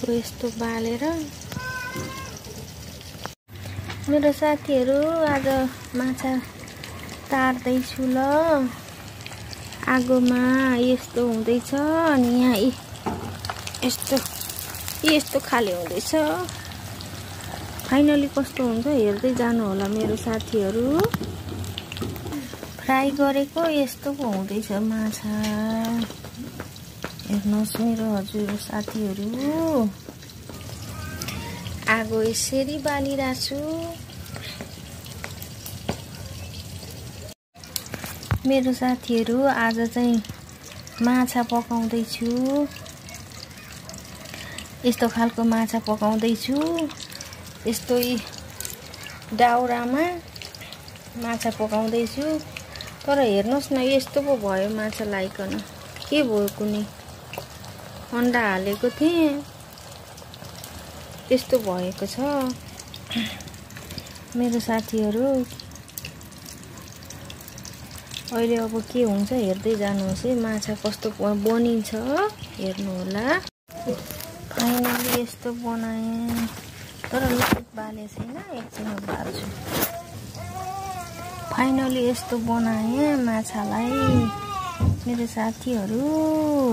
आगो यस्तो बालेर मेरो साथीहरु आज माछा तार्दैछु ल। आगोमा यस्तो हुँदैछ अनि यहाँ यस्तो खाले हुँदैछ। फाइनली कस्तो हुन्छ हेर्दै जानु होला मेरो साथीहरु। फ्राई गरेको यस्तो पो हुँदैछ माछा। हेर्नुस् मेरो हजुर साथीहरु, आगो यसरी बालिराछु। मेरो साथीहरु आज चाहिँ माछा पकाउँदै छु। यस्तो खालको माछा पकाउँदै छु। यस्तो दाउरामा माछा पकाउँदै छु। तर हेर्नुस् न यस्तो पो भयो माछा लाइकन। के भयो कुनै अन्डा हालेको थिएँ त्यस्तो भएको छ। मेरो साथीहरु अहिले अब के हुन्छ हेर्दै जानुहोस् है। माछा कस्तो बनिन्छ हेर्नु होला। फाइनली यस्तो बनाएँ तर लाइट बाले छैन, एकछिन बाल्छु। फाइनली यस्तो बनाएँ माछालाई मेरो साथीहरु।